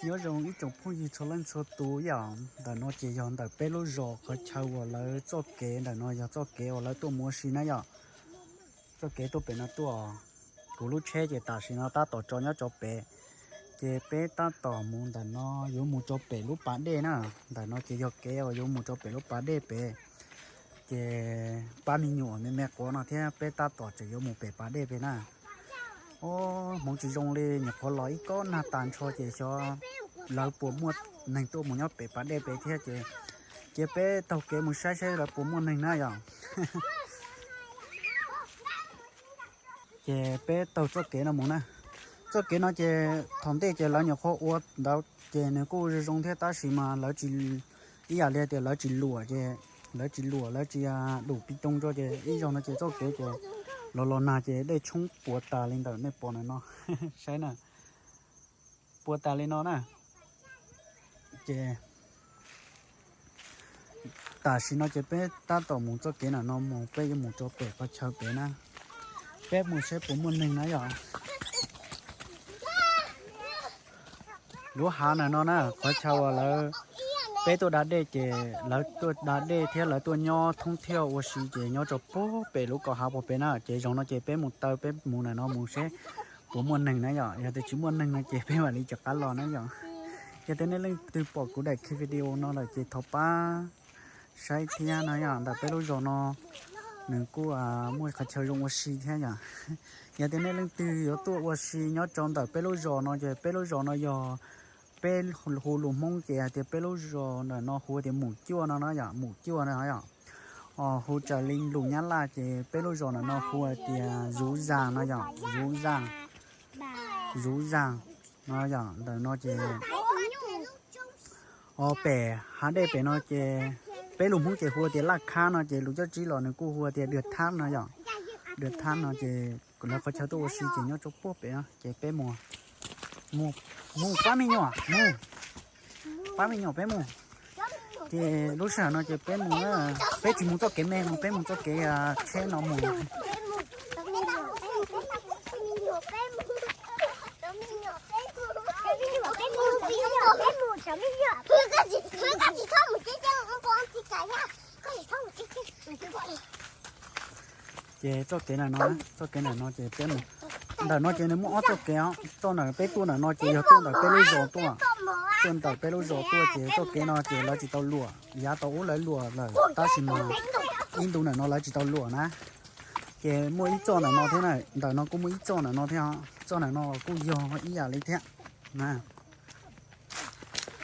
Nyob zoo ib tsoom phooj ywg txhua leej txhua tus yom, ntawm no ces yog ntawm peb lub zos qhov chaw uas lawv txoj kev, ntawm no yog txoj kev uas lawv tuaj mus ua si na yom. Txoj kev tuaj pem no tuaj, kuv lub tsheb ces tam sim no tab tom tso nyob rau pem, ces peb tab tom mus ntawm no, yuav mus rau pem lub pas dej na. Ntawm no ces yog kev uas yuav mus rau pem lub pas dej pem. Ces pab me nyuam me me quav no thiab peb tab tom tseem yuav mus pem pas dej pem na. Os, hmoov tsis zoo li, nyuam qhuav los ib kob nag tas nrho ces xyov lawv puas muaj neeg tuaj mus nyob pem pas dej pem thiab ces cia peb taug kev mus saib saib lawv puas muaj neeg na yom. Ces peb taug txoj kev no mus na. Txoj kev no ces thaum ntej ces lawv nyuam qhuav ua ntawd ces nws kuj zoo zoo thiab tab sis mas lawv tsis, ib yam li tias lawv tsis luam ces lawv tsis luam, lawv tsis dum pi tooj rau ces ib zaug no ces txoj kev ces los los nag ces dej tshoob puas tas li ntawm nej pom ntawm no. Saib na, puas tas li no na. Ces tam sim no ces peb tab tom mus txoj kev ntawm no mus, peb yuav mus rau pem qhov chaw pem na. Peb mus saib puas muaj neeg na yom. Lub hav ntawm no na, qhov chaw uas lawv, peb tuaj da dej ces lawv tuaj da dej thiab lawv tuaj nyob thoob thiaj ua si ces nyob rau puag pem lub kaum hav puag pem na. Ces zaum no ces peb mus taw, peb mus ntawm no mus seb puas muaj neeg na yom. Yog tias tsis muaj neeg no ces peb mam li rov qab los na yom. Yog tias nej leej twg pom kuv daim video no lawm ces thov pab saib thiab no yom. Ntawm peb lub zos no nws kuj muaj qhov chaw zoo ua si thiab yom. Yog tias nej leej twg yuav tuaj ua si nyob rau ntawm peb lub zos no ces peb lub zos no yog, peb hu lus Hmoob ces hais tias peb lub zos ntawm no hu tias Mus Cuaj no no yom, Mus Cuaj no yom. Hu raws li lus Nyab Laj ces peb lub zos ntawm no hu hais tias Zuv Zas no yom, Zuv Zas, Zuv Zas no yom. Ntawm no ces, o, pem hav dej pem no ces peb lus Hmoob ces hu tias Laj Khab no ces lus coj tsib los nws kuj hu tias Dua Thab no yom. Dua Thab no ces lawv qhov chaw tuaj ua si ces nyob rau puag pem no ces peb mus, mus, mus pab me nyuam, mus, pab me nyuam peb mus. Ces lub sij hawm no ces peb mus, peb tsis mus txoj kev me no, peb mus txoj kev tsheb no mus. Ces txoj kev ntawm no, txoj kev ntawm no ces peb mus, ntawm no ces nws muaj ob txoj kev os. Txoj ntawm peb tuaj ntawm no ces yog tuaj ntawm peb lub zos tuaj, tuaj ntawm peb lub zos tuaj ces txoj kev no ces lawv tsis tau luam, yav tau ub lawv luam lawm tab sis mas ib ntu ntawm no lawv tsis tau luam na. Ces muaj ib txoj ntawm no thiab na, ntawm no kuj muaj ib txoj ntawm no thiab, txoj ntawm no kuj yog ib yam li thiab na.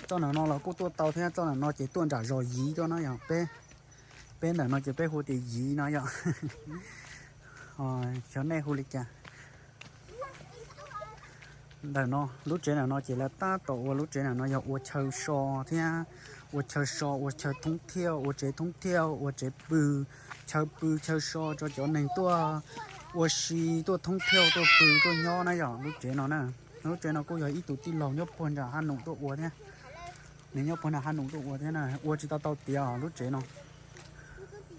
Txoj ntawm no los kuj tuaj tau thiab, txoj ntawm no ces tuaj nram zos Yiv tuaj no yog peb, peb ntawm no ces peb hu tias Yiv no yom. Xyov nej hu li cas. Ntawm no lub tsev ntawm no ces lawv tab tom ua lub tsev ntawm no yog ua chaw so thiab, ua chaw so, ua chaw thoob thiaj, ua tsev thoob thiaj, ua tsev pw, chaw pw chaw so rau cov neeg tuaj ua si, tuaj thoob thiaj, tuaj pw tuaj nyob na yom. Lub tsev no na, lub tsev no kuj yog ib tug tij laug nyob puag nram Haj Num tuaj ua thiab. Nws nyob puag nram Haj Num tuaj ua thiab na, ua tsis tau tau tiav os lub tsev no.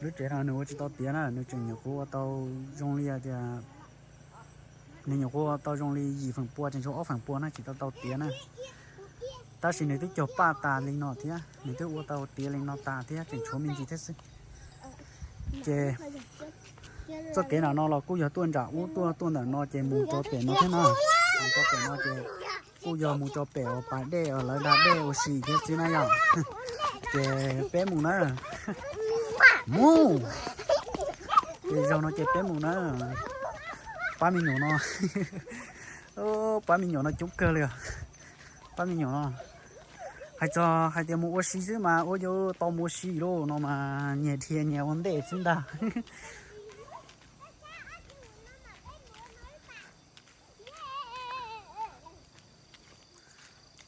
Lub tsev no nws ua tsis tau tiav na, nws tseem nyuam qhuav ua tau zoo li tias, nws nyuam qhuav ua tau zoo li yim feem pua, tseem tshuav ob feem pua na, tsis tau tau tiav na. Tab sis nws twb cog paj tas li no thiab, nws twb ua tau tiav li no tas thiab, tseem tshuav me ntsis thiab xwb. Ces txoj kev ntawm no los kuj yog tuaj nram ub tuaj, tuaj ntawm no ces mus rau pem no thiab na. Mus rau pem no ces kuj yog mus rau pem uas pas dej uas lawv da dej ua si thiab xwb na yom. Ces peb mus na. Mus. Ces zaum no ces peb mus na. Pab me nyuam no, pab me nyuam no coob kawg li os. Pab me nyuam no, hais txog hais tias mus ua si xwb mas ua yuav tau mus ua si lauj no mas nyias dhia nyias ua ntej xwb ntag.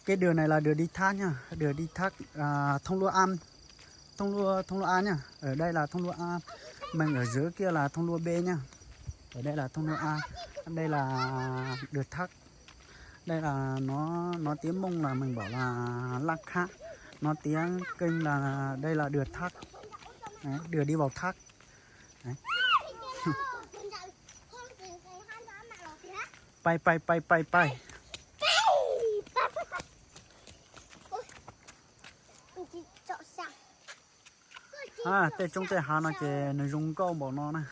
Cái đường này là đường đi thác nha, đường đi thác, à, thông Lua An, thông Lua, thông Lua A nha. Ở đây là thông Lua A, mình ở dưới kia là thông Lua B nha. Ở đây là thông Lua A, đây là đường thác. Đây là nó, nó tiếng Mông là mình bảo là Lăng Khá. Nó tiếng Kinh là đây là đường thác. Đấy, đường đi vào thác. Đấy. Pay, pay, pay, pay, pay. Tej roob tej hav no ces nws zoo nkauj npaum no na.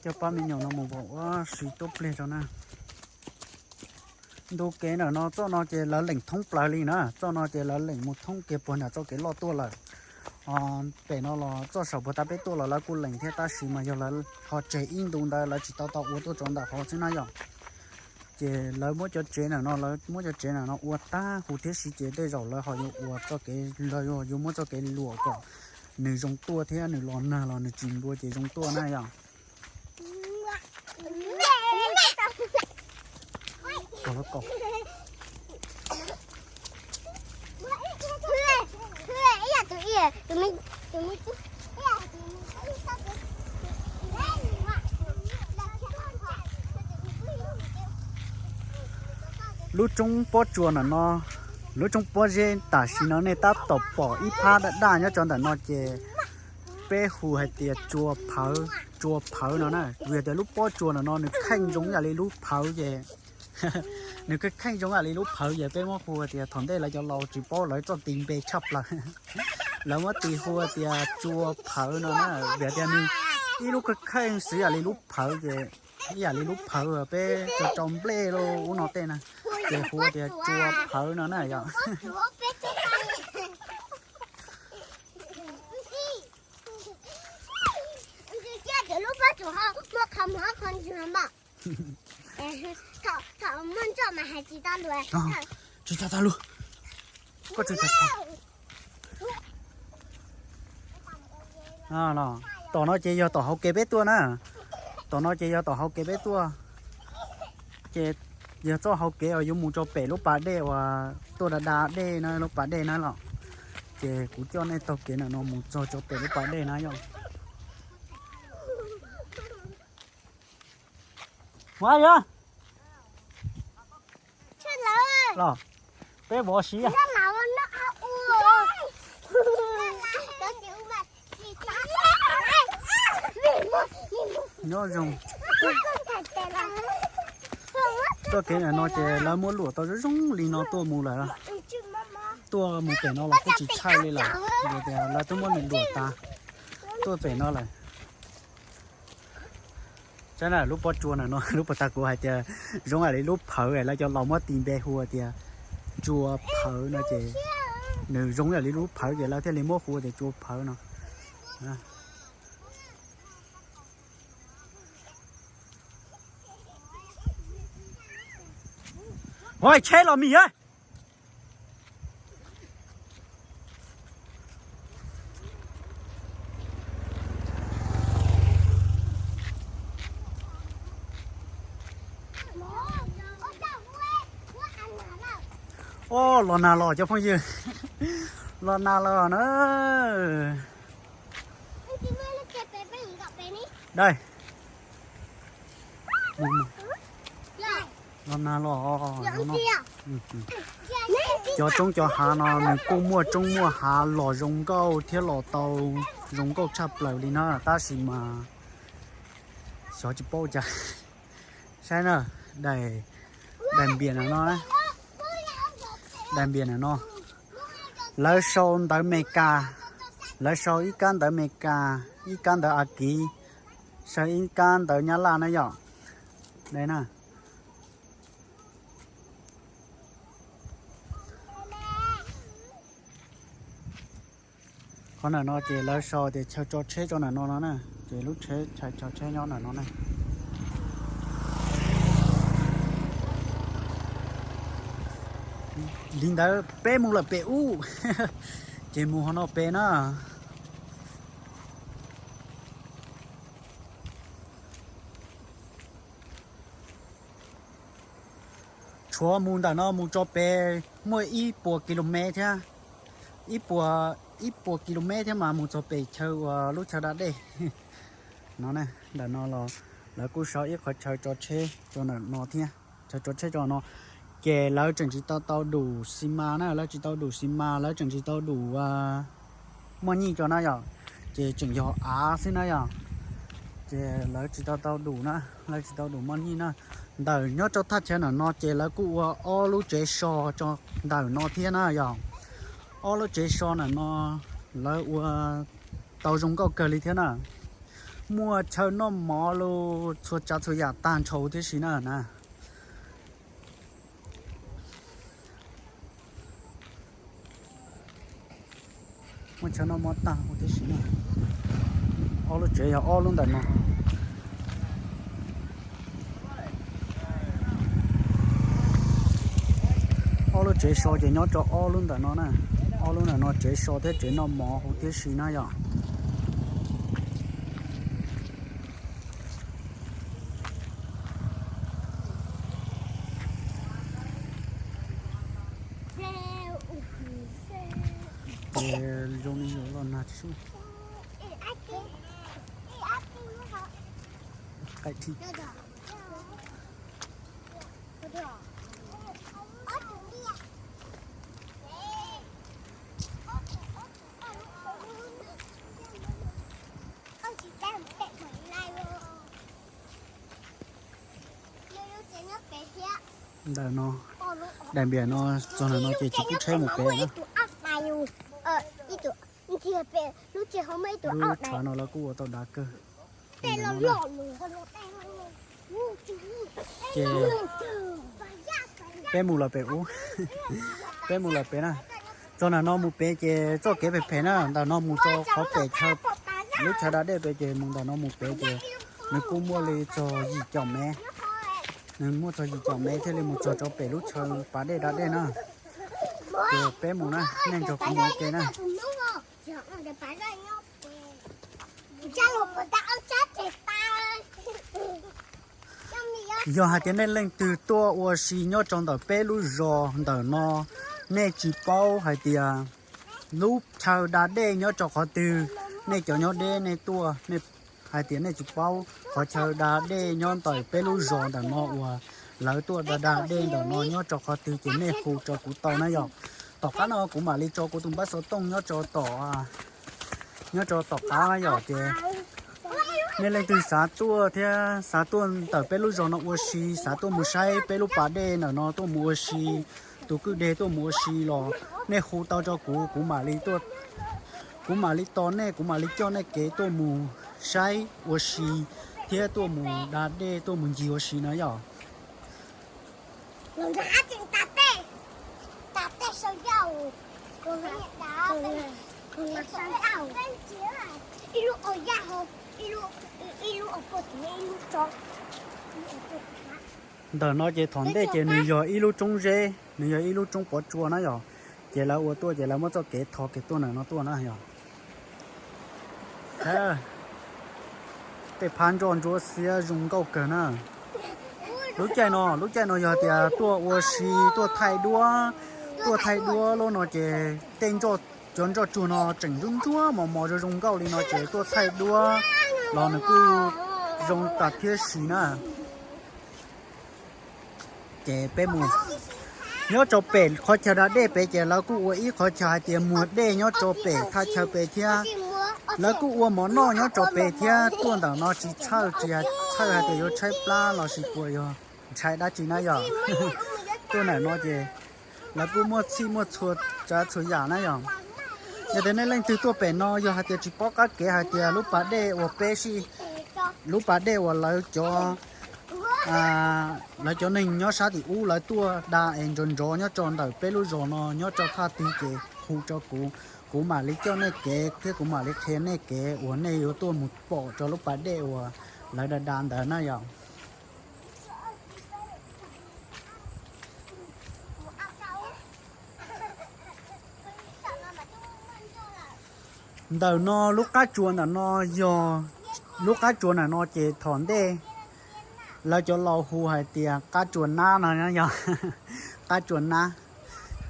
Coj pab me nyuam no mus vom ua si tuaj pliag rau na. Ntu kev ntawm no txoj no ces lawv leem thoob plaws li na, txoj no ces lawv leem mus thoob kiag puag nram txoj kev loj tuaj lawm. Pem no los txoj saum puag ta peb tuaj los lawv kuj leem thiab tab sis mas yog lawv ho tseg ib ntu ntawd lawv tsis tau tau ua tuaj rau ntawm hauv xwb na yom. Ces lawv muab cov tsev ntawm no, lawv muab cov tsev ntawm no ua tag huv thiab si ces tej zaum lawv ho yuav ua txoj kev, lawv yuav muab txoj kev luam kom nws zoo tuaj thiab nws los nag los nws tsis nplua ces zoo tuaj na yom. Lub roob pob tsuas ntawm no, lub roob pob zeb tam sim no nej tab tom pom ib phab daj daj nyob rau ntawm no ces peb hu hais tias tsua phawv, tsua phawv no na. Vim tias lub pob tsuas ntawm no nws kheej zoo ib yam li lub phawv ces nws kheej kheej zoo ib yam li lub phawv ces peb muab hu hais tias thaum ntej lawv cov laus tsis paub lawv txoj tis npe tshaj plaws, lawv muab tis hu tias tsua phawv no na. Vim tias nws ib lub kheej kheej xwb ib yam li lub phawv ces ib yam li lub phawv peb rau rau nplej lub ub no tej na, ces hu tias tsua phawv no na yom. Tsis tau tas lus. Tom no ces yog tom hauv kev peb tuaj na. Tom no ces yog tom hauv kev peb tuaj. Ces yog txoj hauv kev uas yuav mus rau pem lub pas dej uas tuaj da da dej na, lub pas dej na los. Ces kuv coj nej taug kev ntawm no mus txog rau pem lub pas dej na yom. Ua yog los peb vov siab. Nyob zoo. Txoj kev ntawm no ces lawv muab luam tau zoo zoo li no tuaj mus lawm. Tuaj mus pem no los kuj tsis tshaij li lawm, vim tias lawv twb muab nws luam tas tuaj pem no lawm. Saib na, lub pob tsuas ntawm no lub puag ta kuv hais tias zoo ib yam li lub phawv, lawv cov laus muab tis npe hu tias tsua phawv no ces nws zoo ib yam li lub phawv ces lawv thiaj li muab hu tias tsua phawv no. Ua tsheb los mis a. Los nag los cov phooj ywg, los nag los na. Dai, los nag los. Cov roob cov hav no nws kuj muaj roob muaj hav los zoo nkauj thiab los tau zoo nkauj tshaj plaws li na, tab sis mas xyov tsis paub cas. Saib na, daim, daim npias ntawm no, daim npias ntawm no, lawv sau ntawv Mes Kas, lawv sau ib kab ntawv Mes Kas, ib kab ntawv Askiv, sau ib kab ntawv Nyab Laj na yom. Dai na. Qhov ntawm no ces lawv sau tias chaw tso tsheb rau ntawm no no na, ces lub tsheb chaw tso tsheb nyob ntawm no na. Li ntawd peb mus lawm pem ub, ces mus qhov no pem na. Tshuav mus ntawm no mus txog pem muaj ib puas kis lus mev thiab, ib puas, ib puas kis lus mev thiab mas mus txog pem chaw uas lub chaw da dej no. Ntawm no los lawv kuj sau ib qhov chaw tso tsheb rau ntawm no thiab, chaw tso tsheb rau no. Ces lawv tseem tsis tau tau dum xi mas na, lawv tsis tau dum xi mas, lawv tseem tsis tau dum muaj nyij tso na yom. Ces tseem yog av xwb na yom. Ces lawv tsis tau tau dum na, lawv tsis tau dum muaj nyij na. Ntawm nyob rau thaj chaw ntawm no ces lawv kuj ua ob lub tsev so tso ntawm no thiab na yom. Ob lub tsev so ntawm no lawv ua tau zoo nkauj kawg li thiab na. Muaj chaw noj mov los txhua tsav txhua yam tag nrho thiab si na na. Muaj chaw noj mov tag huv tib si na. Ob lub tsev yog ob lub ntawm no. Ob lub tsev so ces nyob rau ob lub ntawm no na. Ob lub ntawm no tsev so thiab tsev noj mov huv tib si na yom. Zoo li yuav los nag tsis sub. Qaim thi. Ntawm no, daim npias no, txog ntawm no ces tsis pub tsheb mus pem na. Lub tshav no lawv kuj ua tau dav kawg. Ces peb mus lawm pem ub, peb mus lawm pem na. Txog ntawm no mus pem ces txoj kev phem phem na, ntawm no mus rau qhov pem chaw, lub chaw da dej pem ces mus ntawm no mus pem ces nws kuj muaj li txog yim caum mev. Nws muaj txog yim caum mev thiaj li mus txog rau pem lub chaw pas dej da dej na. Ces peb mus na, nej nrog kuv mus ua ke na. Yog hais tias nej leej twg tuaj ua si nyob rau ntawm peb lub zos ntawm no, nej tsis paub hais tias lub chaw da dej nyob rau qhov twg, nej cov nyob deb nej tuaj, nej hais tias nej tsis paub qhov chaw da dej nyob ntawm peb lub zos ntawm no uas lawv tuaj da da dej ntawm no nyob rau qhov twg ces nej hu rau kuv tau na yom. Tom qab no kuv mam li tso kuv tus npawb xov tooj nyob rau tom, nyob rau tom qab na yom. Ces nej leej twg xav tuaj thiab xav tuaj ntawm peb lub zos no ua si, xav tuaj mus saib peb lub pas dej ntawm no tuaj mus ua si, tus kwj deg tuaj mus ua si los nej hu tau rau kuv, kuv mam li tuaj, kuv mam li tos nej, kuv mam li coj nej kev tuaj mus saib ua si thiab tuaj mus da dej tuaj mus ncig ua si na yom. Ntawm no ces thaum ntej ces nws yog ib lub roob zeb, nws yog ib lub roob pov tsua na yom. Ces lawv ua tuaj ces lawv muab txoj kev tho kev tuaj ntawm no tuaj na yom. Tej phab nroj ntsuab xiab zoo nkauj kawg na. Lub caij no, lub caij no yog tias tuaj ua si, tuaj thaij duab, tuaj thaij duab lub no ces tej nroj, cov nroj tsuag no tseem ntsuab ntsuab mos mos zoo zoo nkauj li no ces tuaj thaij duab los nws kuj zoo tas thiab si na. Ces peb mus nyob rau pem qhov chaw da dej pem ces lawv kuj ua ib qhov chaw hais tias muag dej nyob rau pem thaj chaw pem thiab. Lawv kuj ua mov noj nyob rau pem thiab. Tuaj ntawm no tsis txhawj, tsis txhawj hais tias yuav tshaib plab los sis puas yog ntshai dab tsi na yom. Tuaj ntawm no ces lawv kuj muaj txhij muaj txhua tsav txhua yam na yom. Yog tias nej leej twg tuaj pem no yog hais tias tsis paub qab kev hais tias lub pas dej uas peb si, lub pas dej uas lawv cov, lawv cov neeg nyob sab tim ub lawv tuaj da es nrov nrov nyob rau ntawm peb lub zos no nyob rau thaj twg ces hu rau kuv, kuv mam li coj nej kev thiab kuv mam li qhia nej kev uas nej yuav tuaj mus pom rau lub pas dej uas lawv da da ntawd na yom. Ntawm no lub qab tsuas ntawm no yog, lub qab tsuas ntawm no ces thaum ntej lawv cov laus hu hais tias qab tsuas nab no yog qab tsuas nab.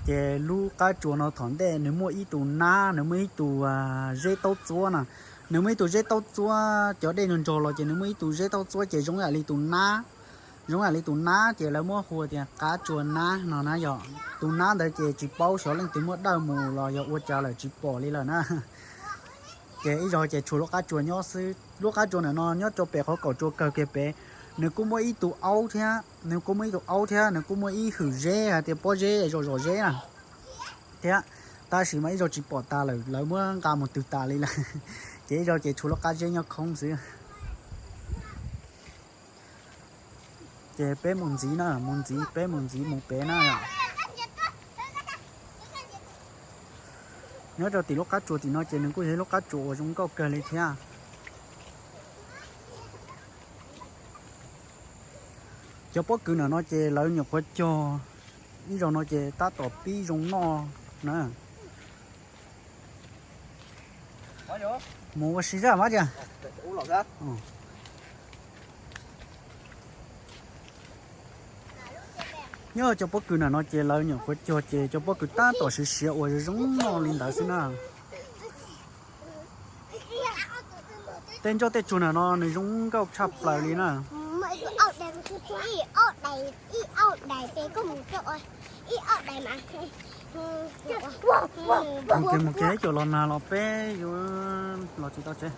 Ces lub qab tsuas no thaum ntej nws muaj ib tug nab, nws muaj ib tug zeb taub txuab na, nws muaj ib tug zeb taub txuab, cov dej nrog nrog los ces nws muaj ib tug zeb taub txuab ces zoo yam li tus nab. Zoo ib yam li tus nab ces lawv muab hu tias qab tsua nab no na yog. Tus nab ntawd ces tsis paub xyov leej twg muab dawj mus los yog ua cas lawm tsis pom li lawm na. Ces ib zaug ces tshuav lub qab tsua nyob xwb. Lub qab tsua ntawm no nyob rau pem qhov kaum tsua kawg kiag pem. Nws kuj muaj ib tug aub thiab, nws kuj muaj ib tug aub thiab, nws kuj muaj ib hwm zeb hais tias pob zeb zom zom zeb na thiab. Tab sis mas ib zaug tsis pom tas lawm, lawv muab nqa mus twg tas li lawm. Ces ib zaug ces tshuav lub qab zeb nyob khoob xwb. Ces peb mus ntxiv na, mus ntxiv, peb mus ntxiv mus pem na. Nyob rau tim lub qab tsua tim no ces nws kuj yog ib lub qab tsua uas zoo nkauj kawg li thiab. Cov pob kws ntawm no ces lawv nyuam qhuav cog ib zaug no ces tab tom pib zoo noj na. Mus ua si zaj mas tias. Nyob cov pob kws ntawm no ces lawv nyuam qhuav cog ces cov pob kws tab tom siav siav uas zoo noj li ntawd xwb na. Tej nroj tej tsuag ntawm no nws zoo nkauj tshaj plaws li na. Mus kiag mus kiag ib cuam los nag los peb yuav los tsis tau tsev.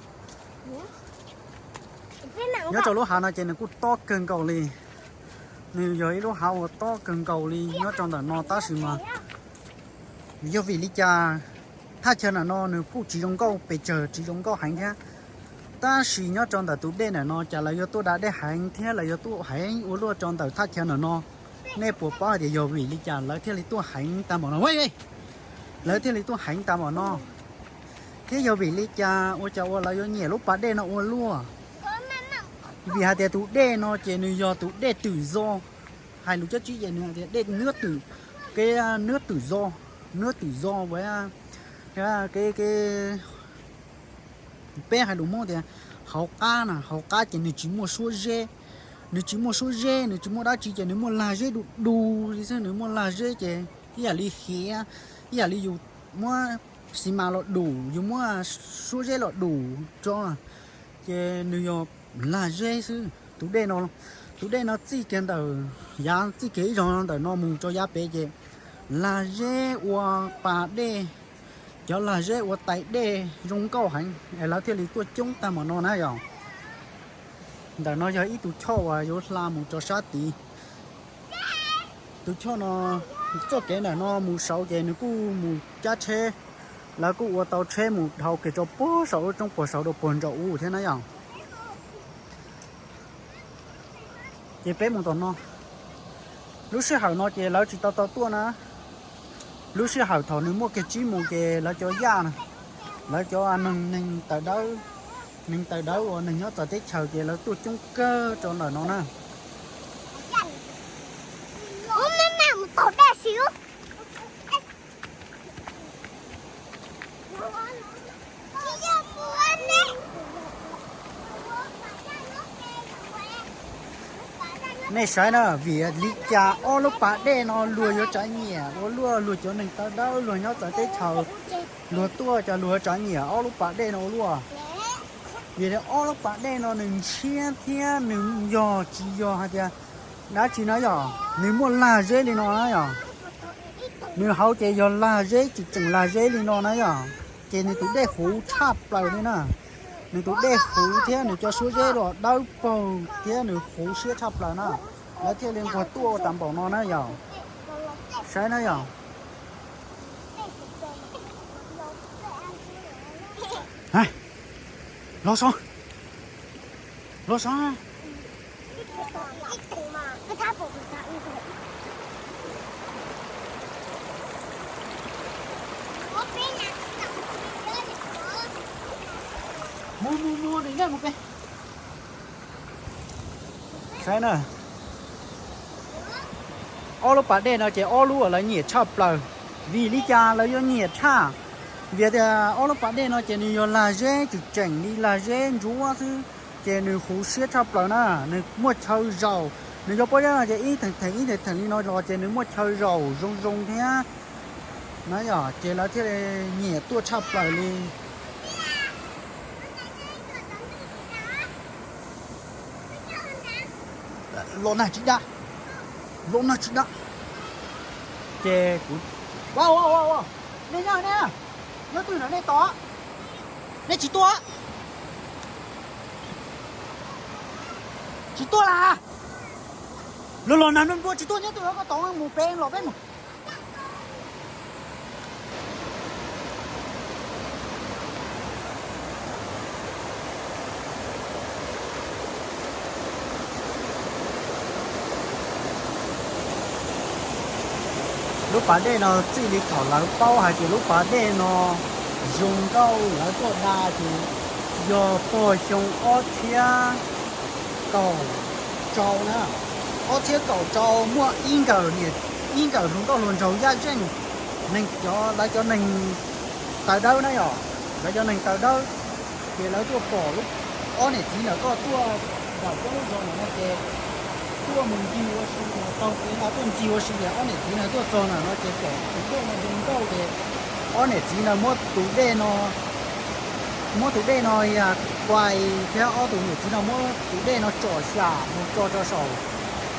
Nyob rau lub hav no ces nws kuj tob kawg nkaus li. Nws yog ib lub hav uas tob kawg nkaus li nyob rau ntawm no tab sis mas yog vim li cas thaj chaw ntawm no nws kuj tsis zoo nkauj pes tsawg, tsis zoo nkauj heev thiab. Tab sis nyob rau ntawm tus dej ntawm no cas lawv yuav tuaj da dej heev thiab lawv yuav tuaj heev ua luaj rau ntawm thaj chaw ntawm no. Nej puas paub hais tias yog vim li cas lawv thiaj li tuaj heev tag npaum no? Lawv thiaj li tuaj heev tag npaum no. Thiab yog vim li cas ua cas ua lawv yuav nyiam lub pas dej no ua luaj? Vim hais tias tus dej no ces nws yog tus dej twm zo. Hais lus cab tsib ces nws hais tias dej nab twm, kev nab twm zo, nab twm zo ua kev, kev peb hais lus Hmoob tias hauv qab na, hauv qab ces nws tsis muaj suab zeb. Nws tsis muaj suab zeb, nws tsis muaj dab tsi ces nws muaj lag zeb du du li xwb, nws muaj lag zeb ces ib yam li hiav, ib yam li yus muab xi mas los dus, yus muab suab zeb los dus tso, ces nws yog lag zeb xwb. Tus dej no, tus dej no txij kiag ntawm yav, txij kiag ib zaug ntawm no mus rau yav pem ces lag zeb ua pas dej, cov lag zeb ua tais dej zoo nkauj heev es lawv thiaj li tuaj coob tag npaum no na yog. Ntawm no yog ib tug choj uas yuav hla mus rau sab tid. Tus choj no, txoj kev ntawm no mus saud ces nws kuj mus cab tsheb, lawv kuj ua tau tsheb mus dhau kiag rau puag saum lub roob puag saud rau puag nraum ub thiab na yog. Ces peb mus tom no. Lub sij hawm no ces lawv tsis tau tau tuaj na. Lub sij hawm thaum nws muaj kev tsib mus ces lawv cov yaj, lawv cov neeg, neeg tawv dawb, neeg tawv dawb uas neeg nyob txawv teb chaws ces lawv tuaj coob kawg rau ntawm no na. Nej saib na, vim li cas ob lub pas dej no luag yuav tsav nyiam ua luaj, luag cov neeg tawv dawb luag nyob txawv teb chaws luag tuaj ces luag yuav tsav nyiam ob lub pas dej no ua luaj? Vim ob lub pas dej no nws ntshiab thiab nws yog tsis yog hais tias dab tsi na yog, nws muaj lag zeb li no na yog. Nws hauv ces yog lag zeb, tseem tseem lag zeb li no na yog, ces nws tus dej huv tshaj plaws li na. Nws tus dej huv thiab nws cov suab zeb los dawb paug thiab nws huv siab tshaj plaws na. Lawv thiaj li nquag tuaj ua tas npaum no na yog. Saib na yog. Los so, los so. Mus mus mus, saib na. Ob lub pas dej no ces ob lub uas lawv nyiam tshaj plaws. Vim li cas lawv yuav nyiam tshaj? Vim tias ob lub pas dej no ces nws yog lag zeb, tseem tseem li lag zeb ntsuab xwb, ces nws huv siab tshaj plaws na. Nws muaj chaw zaum, nws cov pob zeb no ces ib theem theem ib theem theem li no los ces nws muaj chaw zaum zoo zoo thiab na yog, ces lawv thiaj li nyiam tuaj tshaj plaws li. Los nag tsis da, los nag tsis da. Ces kuv, ua ua ua ua, nej nyob ne, nyob twg no nej tos, nej tsis tuaj, tsis tuaj las. Los los nag nplua nplua tsis tuaj, nyob twg no koj tos mus pem los peb mus. Lub pas dej no txij li thaum lawv paub hais tias lub pas dej no zoo nkauj lawv tuaj da ces yog puag xyoo ob txhiab kaum rau na, ob txhiab kaum rau muaj ib nkawm niam, ib nkawm hluas nkauj hluas nraug Yaj Zeej, neeg cov, lawv cov neeg taw dawb na yom, lawv cov neeg taw dawb, ces lawv tuaj pom lub, ob niam txiv ntawm koj tuaj nram peb lub zos ntawm no ces tuaj mus ncig ua si, taug kev no tuaj ncig ua si ces ob niam txiv ntawd tuaj txog ntawm no ces pom tus dej no zoo nkauj ces ob niam txiv ntawd muab tus dej no, muab tus dej no yog kuais thiab ob tug niam txiv no muab tus dej no tsom xyam mus tso rau saum,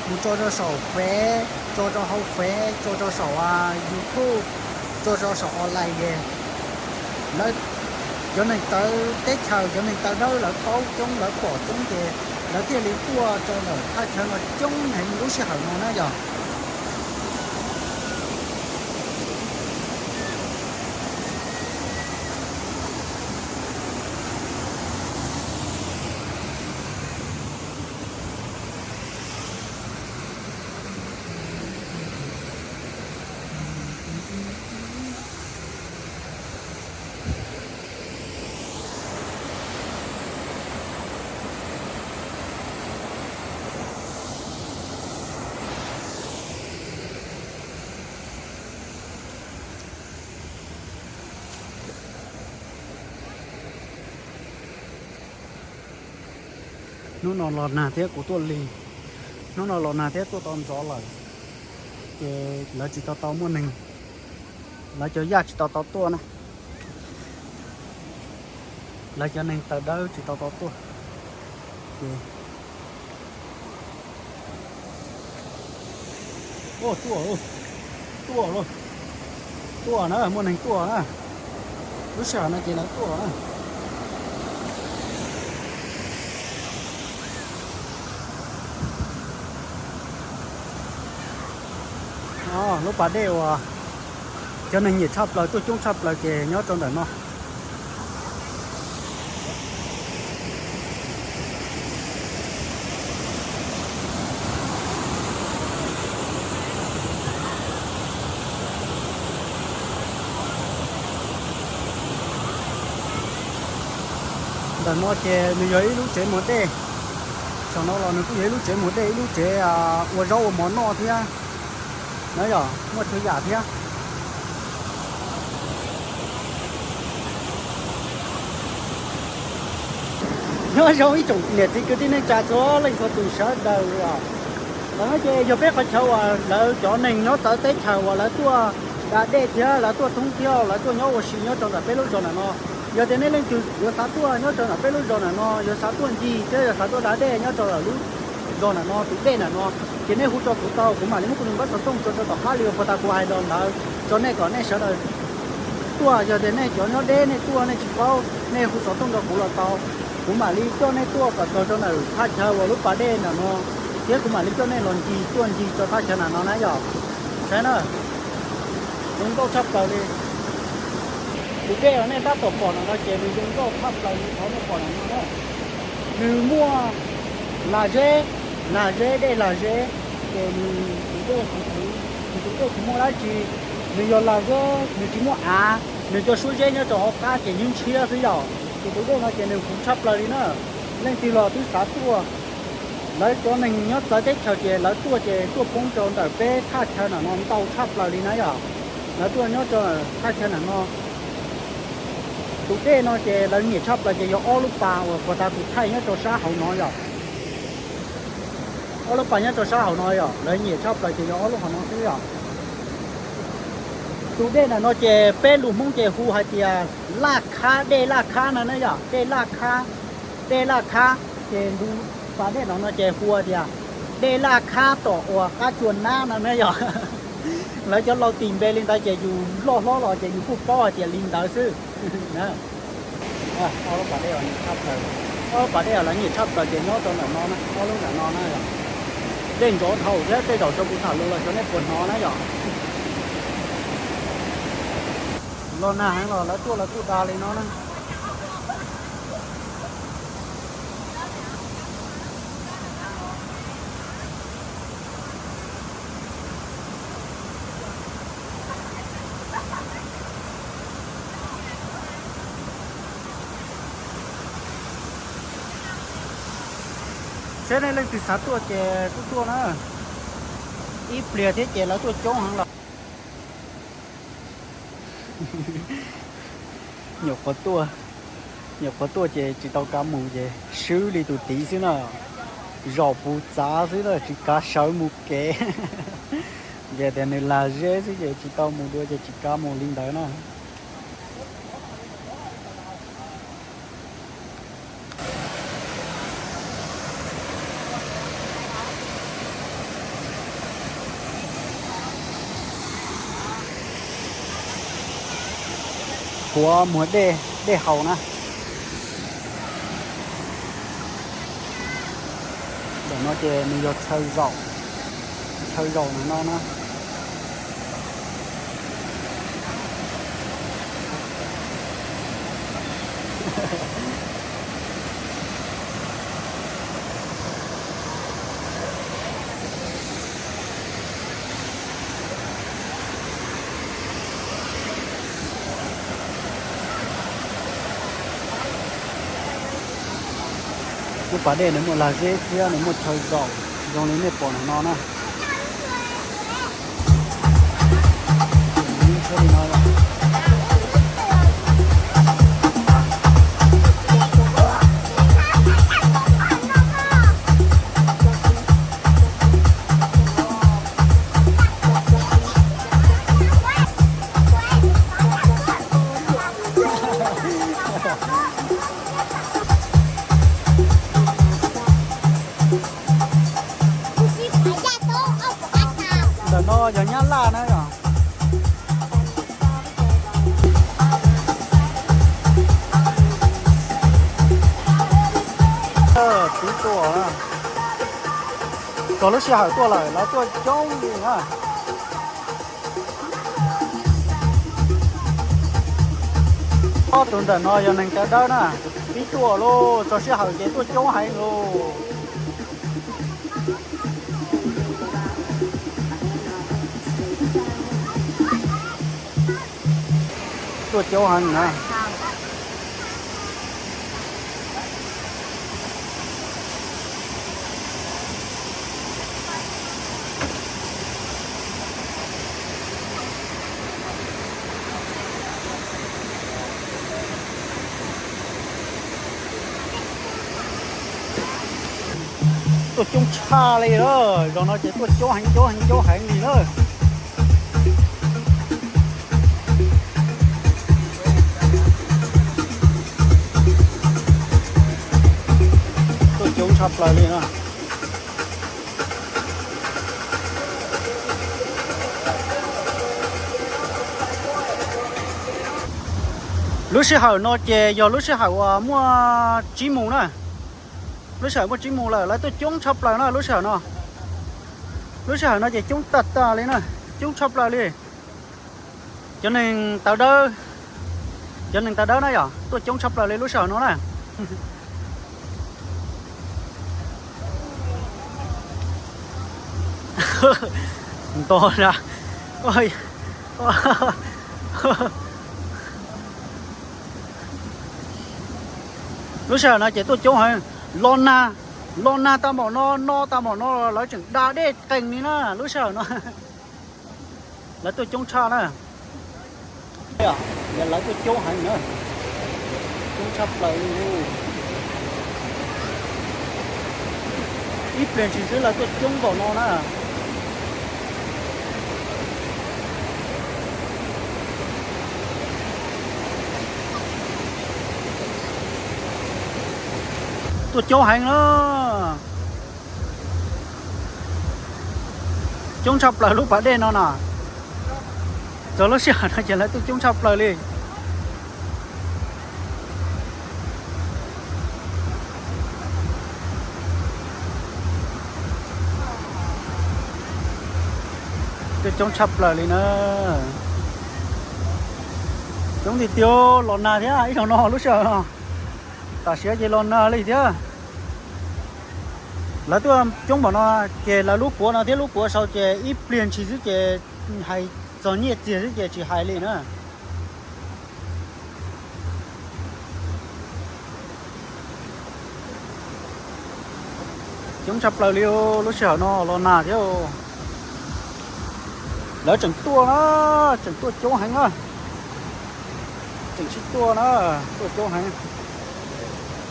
mus tso rau saum Fev, tso rau hauv Fev, tso rau saum YouTube, tso rau saum online es lawv cov neeg tawv teb chaws, cov neeg taw dawb lawv paub coob lawv pom coob ces lawv thiaj li tuaj rau ntawm thaj chaw no coob heev lub sij hawm no na yog. Hnub no los nag thiab kuv tuaj lig, hnub no los nag thiab tuaj tau ntxov lawm, ces lawv tsis tau tau muaj neeg, lawv cov Yaj tsis tau tau tuaj na, lawv cov neeg taw dawb tsis tau tau tuaj, ces tuaj, tuaj, tuaj na, muaj neeg tuaj na, lub sij hawm no ces lawv tuaj na. Lub pas dej uas cov neeg nyiam tshaj plaws tuaj coob tshaj plaws ces nyob rau ntawm no. Ntawm no ces nws yog ib lub tsev muag dej, saum no los nws kuj yog ib lub tsev muag dej, ib lub tsev ua zaub ua mov noj thiab na yom, muaj txhua yam thiab. Nyob zoo ib tsoom niam txiv kwv tij neej tsa txhua leej txhua tus sawv daws os. Ntawm no ces yog peb qhov chaw uas lawv cov neeg nyob txawv teb chaws uas lawv tuaj da dej thiab lawv tuaj thoob thiab lawv tuaj nyob ua si nyob rau ntawm peb lub zos ntawm no. Yog tias nej leej twg yuav xav tuaj nyob rau ntawm peb lub zos ntawm no, yuav xav tuaj ncig thiab yuav xav tuaj da dej nyob rau ntawm lub zos ntawm no tus dej ntawm no, ces nej hu rau kuv tau, kuv mam li muab kuv tus npawb xov tooj tso rau tom qab li uas puag ta kuv hais los ntawd rau nej kom nej sawv daws tuaj. Yog tias nej cov nyob deb nej tuaj nej tsis paub, nej hu xov tooj rau kuv los tau, kuv mam li coj nej tuaj kom txog rau ntawm thaj chaw uas lub pas dej ntawm no, thiab kuv mam li coj nej los ncig tuaj ncig rau thaj chaw ntawm no na yom. Saib na, zoo nkauj tshaj plaws li. Tus dej uas nej tab tom pom ntawm no ces nws zoo nkauj tshaj plaws li qhov nej pom ntawm no na. Nws muaj lag zeb, lag zeb, dej lag zeb, ces nws tus dej tsis, nws tus dej tsis muaj dab tsi, nws yog lag zeb, nws tsis muaj av, nws cov suab zeb nyob rau hauv qab ces yeej ntshiab xwb yom. Ces tus dej no ces nws huv tshaj plaws li na. Leej twg los twb xav tuaj, lawv cov neeg nyob txawv teb chaws ces lawv tuaj ces tuaj poob rau ntawm peb thaj chaw ntawm no ntau tshaj plaws li na yom. Lawv tuaj nyob rau thaj chaw ntawm no. Tus dej no ces lawv nyiam tshaj plaws ces yog ob lub pas uas puag ta kuv thaij nyob rau sab hauv no yom. Ob lub pas nyob rau sab hauv no yom, lawv nyiam tshaj plaws ces yog ob lub hauv no xwb yom. Tus dej ntawm no ces peb lus Hmoob ces hu hais tias Laj Khab, dej Laj Khab no na yom, dej Laj Khab, dej Laj Khab. Ces ntu pas dej no no ces hu hais tias Dej laj khab tom uas qab tsua nab no na yog. Lawv cov laus tis npe li ntawd ces yus loj hlob los ces yus kuj paub hais tias li ntawd xwb. Ob lub pas dej, ob lub pas dej lawv nyiam tshaj plaws ces nyob rau ntawm no na, ob lub ntawm no na yog. Dej ntsov dhau thiab tej zaum rau kuv tham lus los xyov nej puas hnov na yog. Los nag heev los lawv tuaj lawv kuj da li no na. Seb nej leej twg xav tuaj ces kuj tuaj na. Ib pliag thiab ces lawv tuaj coob heev los. Nyuam qhuav tuaj, nyuam qhuav tuaj ces tsis tau kav mus ces swb li tus tid xwb na. Zaum puv txav xwb na, tsis kav sawv mus kev. Ces tias nws lag zeb xwb ces tsis tau mus dua ces tsis kav mus li ntawd na. Huav muag dej, dej haus na. Ntawm no ces nws yog chaw zaum, chaw zaum ntawm no na. Lub pas dej nws muaj lag zeb thiab nws muaj chaw zaum zoo li nej pom ntawm no na. Ntawm no yog Nyab Laj na yog. Txog lub sij hawm tuaj lawm, lawv tuaj coob li na. Ob tug ntawm no yog neeg taw dawb na, pib tuaj lauj, txog sij hawm ces tuaj coob heev lauj. Tuaj coob heev na. Tuaj coob tshaj li lawm, zaum no ces tuaj coob heev, coob heev, coob heev li lawm. Tuaj coob tshaj plaws li na. Lub sij hawm no ces yog lub sij hawm uas muaj tsib moos na. Lub sij hawm muaj tsib moos lawm, lawv tuaj coob tshaj plaws na lub sij hawm no. Lub sij hawm no ces coob tag tag li na, coob tshaj plaws li. Cov neeg taw dawb, cov neeg taw dawb na yom, tuaj coob tshaj plaws li lub sij hawm no na. Nto na. Lub sij hawm no ces tuaj coob heev, los nag, los nag tau npaum no, no tau npaum no lawv tseem da dej qees li na lub sij hawm no. Lawv tuaj coob tshaj na. Lawv tuaj coob heev na, coob tshaj plaws li. Ib pliag ntsis xwb lawv tuaj coob npaum no na. Tuaj coob heev na. Coob tshaj plaws lub pas dej no na. Txog lub sij hawm no ces lawv tuaj coob tshaj plaws li. Tuaj coob tshaj plaws li na. Coob tiag tiag, los nag thiab ib zaug no lub sij hawm no. Tam sim no ces los nag li thiab. Lawv tuaj coob npaum no, ces lawv lub puav no thiab lub puav saud ces ib pliag ntshis xwb ces hais txog nyiaj txiag xwb ces tsis hais li na. Coob tshaj plaws li lub sij hawm no los nag thiab. Lawv tseem tuaj na, tseem tuaj coob heev na. Tseem sib tuaj na, tuaj coob heev.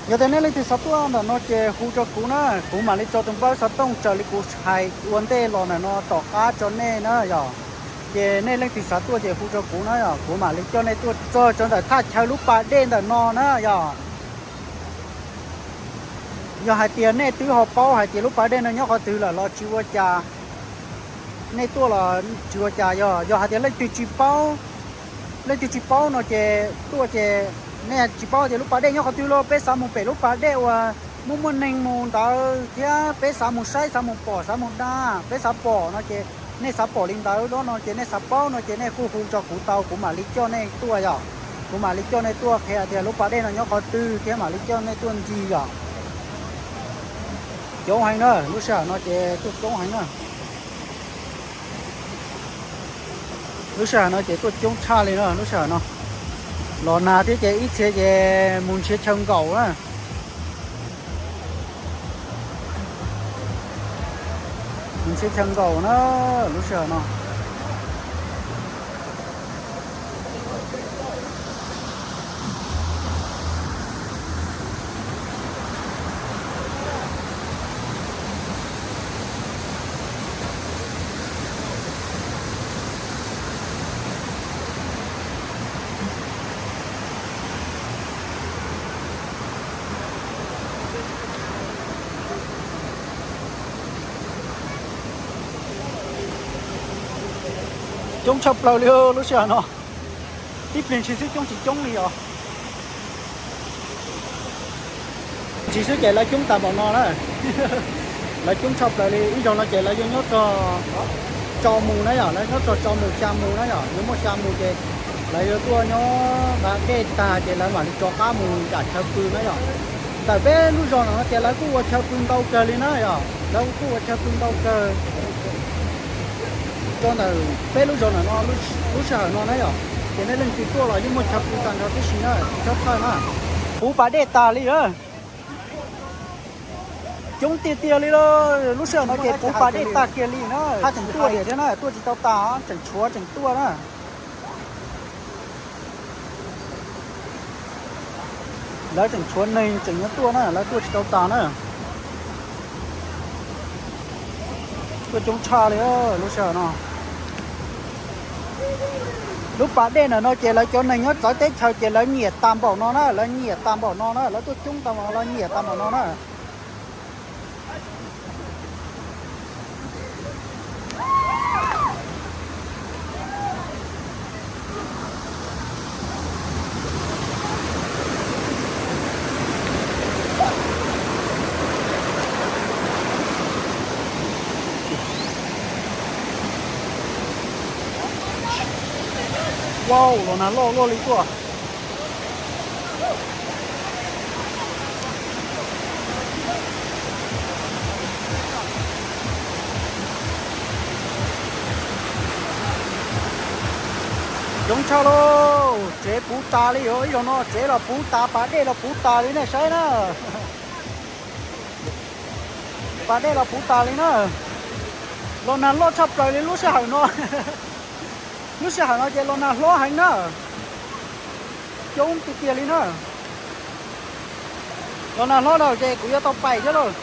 Yog tias nej leej twg xav tuaj ntawm no ces hu rau kuv na, kuv mam li tso tus npawb xov tooj raws li kuv hais ua ntej los ntawm no tom qab rau nej na yom. Ces nej leej twg xav tuaj ces hu rau kuv na yom, kuv mam li coj nej tuaj txog rau ntawm thaj chaw lub pas dej ntawm no na yom. Yog hais tias nej twb ho paub hais tias lub pas dej no nyob qhov twg lawm los tsis ua cas, nej tuaj los tsis ua cas. Yog, yog hais tias leej twg tsis paub, leej twg tsis paub no ces tuaj ces nej tsis paub tias lub pas dej nyob qhov twg los peb xav mus pem lub pas dej uas muaj muaj neeg mus ntawd thiab peb xav mus saib, xav mus pom, xav mus da, peb xav pom no ces nej xav pom li ntawd no ces nej xav paub no ces nej kuj hu rau kuv tau, kuv mam li coj nej tuaj yom. Kuv mam li coj nej tuaj qhia tias lub pas dej no nyob qhov twg thiab mam li coj nej tuaj ncig yom. Coob heev na, lub sij hawm no ces tuaj coob heev na. Lub sij hawm no ces tuaj coob tshaj li na, lub sij hawm no los nag thiab ces ib txhia ces mus nrhiav chaw nkaum na. Mus nrhiav chaw nkaum na, lub sij hawm no. Coob tshaj plaws li lub sij hawm no. Tib pliag ntshis xwb coob tsis coob li os. Ntshis xwb ces lawv coob tas npaum no na. Lawv coob tshaj plaws li, ib zaug no ces lawv yuav nyob txog tso mus na yom, lawv nyob txog tso mus xya mus na yom, yuav muaj xya mus ces lawv yuav tuaj nyob nqa dej tag ces lawv mam li rov qab mus nram chaw pw na yom. Ntawm peb lub zos no ces lawv kuj ua chaw pw ntau kawg li na yom, lawv kuj ua chaw pw ntau kawg. Rau ntawm peb lub zos ntawm no lub sij hawm no na yom, ces nej leej twg tuaj los yeej muaj chaw pw tag nrho tib si na, tsis txhob txhawj na. Puv pas dej tas li na. Coob tiag tiag li lawm, lub sij hawm no ces puv pas dej tag kiag li na, haj tseem tuaj thiab na, tuaj tsis tau tas, tseem tshuav tseem tuaj na. Lawv tseem tshuav neeg tseem nyob tuaj na, lawv tuaj tsis tau tas na. Tuaj coob tshaj li lub sij hawm no. Lub pas dej ntawm no ces lawv cov neeg nyob txawv teb chaws ces lawv nyiam tas npaum no na, lawv nyiam tas npaum no na, lawv tuaj coob tas npaum no, lawv nyiam tas npaum no na. Wow, los nag loj luaj li tuaj. Coob tshaj lauj, tsev puv tas li, ib zaug no tsev los puv tas, pas dej los puv tas li nej saib na. Pas dej los puv tas li na. Los nag loj tshaj plaws li lub sij hawm no. Lub sij hawm no ces los nag hlob heev na. Coob tiag tiag li na. Los nag hlob no ces kuv yuav tau pais thiab lauj.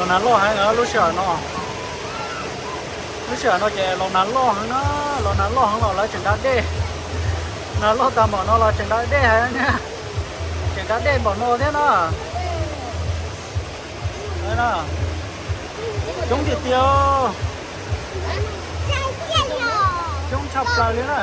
Los nag loj heev lub sij hawm no. Lub sij hawm no ces los nag loj heev na, los nag loj heev los lawv tseem da dej. Nag loj tag npaum no los tseem da dej heev thiab, tseem da dej npaum no thiab na. Coob tiag tiag, coob tshaj plaws li na.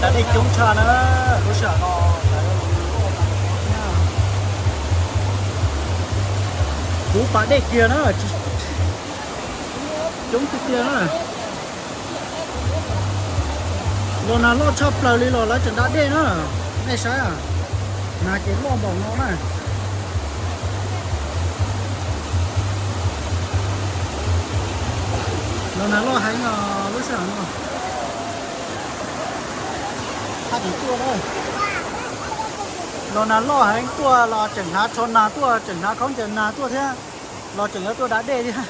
Da dej coob tshaj na, lub sij hawm no. Kuv pas dej kiag na, coob tiag tiag na. Los nag loj tshaj plaws li los lawv tseem da dej na. Nej saib, nag ces loj npaum no na. Los nag loj heev os lub sij hawm no. Los nag loj heev tuaj los tseem hnav tsho nag tuaj, tseem hnav khaub ncaws nag tuaj thiab, los tseem yuav tuaj da dej thiab.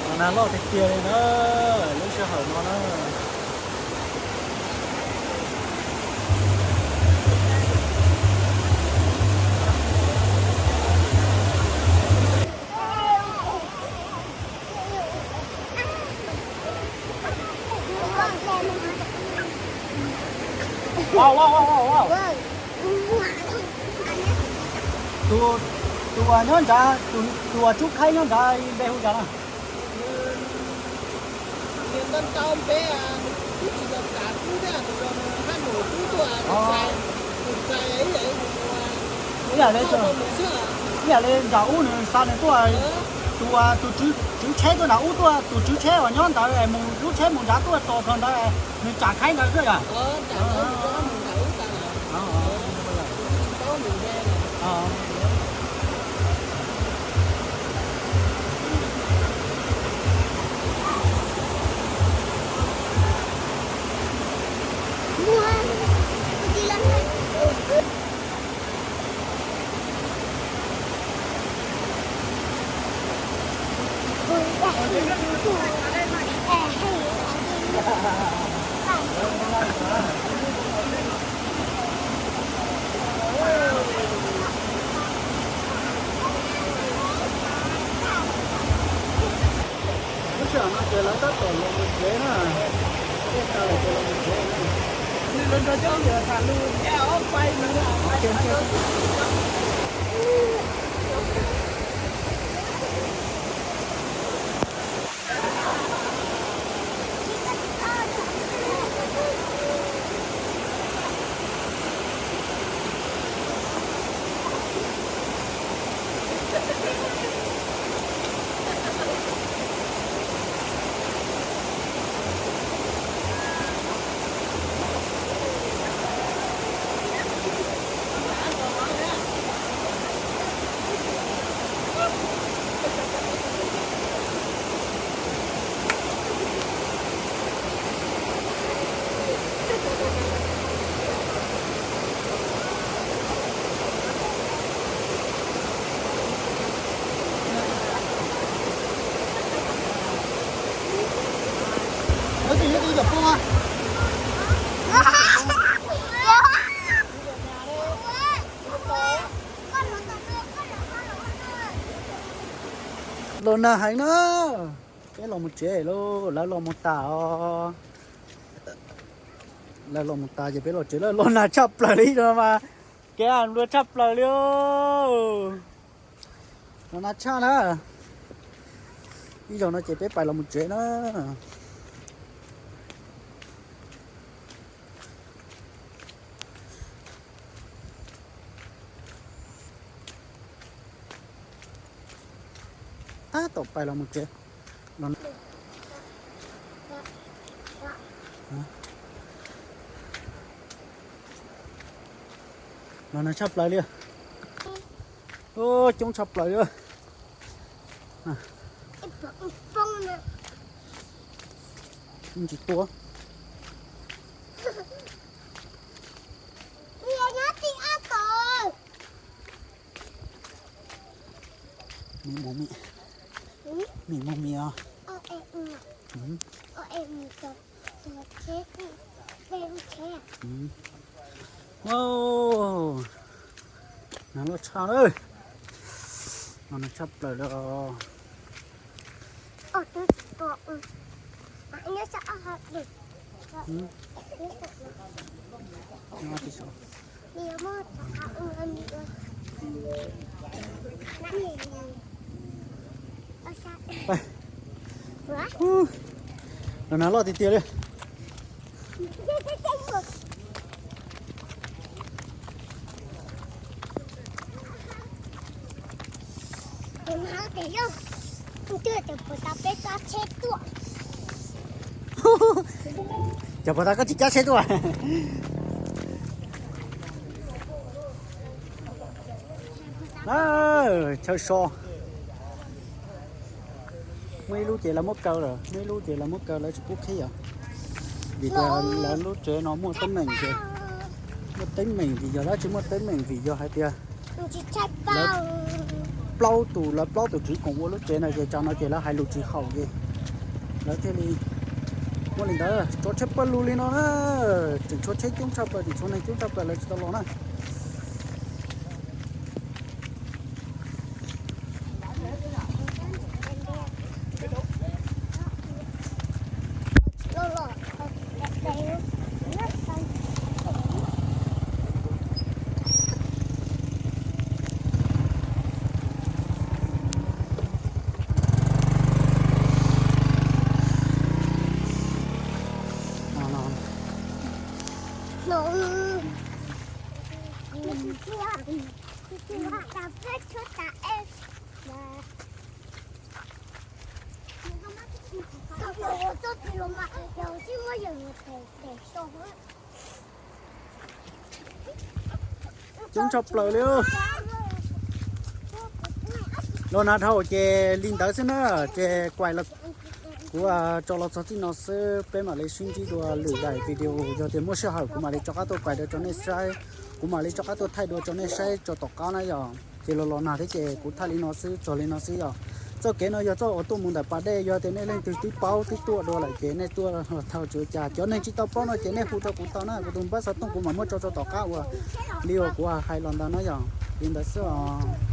Los nag loj tiag tiag li na, lub sij hawm no na. Tus uas nyob nrad, tus uas tsub khaib nyob nrad npe hu cas na? Ib yam li, ib yam li nram ub nws xa nws tuaj, tus, tus tswv tsheb tuaj nram ub tuaj, tus tswv tsheb uas nyob ntawd mus lub tsheb mus nrad tuaj tos tog ntawd, nws tsam khaib ntawd xwb yom. Lub sij hawm no ces lawv tab tom los mus tsev na. Tej tas lawm ces los mus tsev na. Los nag heev na, peb los mus tsev lauj, lawv los mus tas os. Lawv los mus tas ces peb los tsev lawm, los nag tshaj plaws li no mas, kev nplua tshaj plaws li. Los nag tshaj na, ib zaug no ces peb pais los mus tsev na. Tab tom pais los mus tsev. Los nag tshaj plaws li. Coob tshaj plaws li. Poob na. Tsis tua. Nyob tim ab tod. Mim mus mim. Mim mus mim os. Wow, nag loj tshaj lawm. No nag tshaj plaws lawm os. Los nag loj tiag tiag li. Cov puas tau koj tsis cab tsheb tuaj? Chaw so. Muaj ib lub ces lawv muab kaw lawm, muaj ib lub ces lawv muab kaw, lawv tsis pub qhib os. Vim tias lawv lub tsev no muaj teeb meem ces, muaj teeb meem vim yog dab tsi muaj teeb meem? Vim yog hais tias lawv plaub tus, lawv plaub tus tswv koom ua lub tsev no ces tsam no ces lawv hais lus tsis haum ces lawv thiaj li muaj li ntawd, tso tsheb pawg lug li no na. Tseem tshuav tsheb coob tshaj plaws, tseem tshuav neeg coob tshaj plaws lawv tsis tau los na. Coob tshaj plaws li. Los nag dhau ces li ntawd xwb na, ces kuv tso los txog txij no xwb, peb mam li sib ntsib dua lwm daim video, yog tias muaj sij hawm kuv mam li rov qab tuaj kuaj dua rau nej saib, kuv mam li rov qab tuaj thaij dua rau nej saib tso tom qab na yom. Ces los los nag thiab ces kuv thaij li no xwb, txog li no xwb yom. Txoj kev no yog txoj uas tuaj mus ntawm pas dej, yog tias nej leej twg twb paub twb tuaj dua lawm ces nej tuaj los tau tsis ua cas. Cov neeg tsis tau paub no ces nej hu rau kuv tau na, kuv tus npawb xov tooj kuv mam muab tso rau tom qab uas li uas kuv hais los ntawd na yom. Li ntawd xwb os.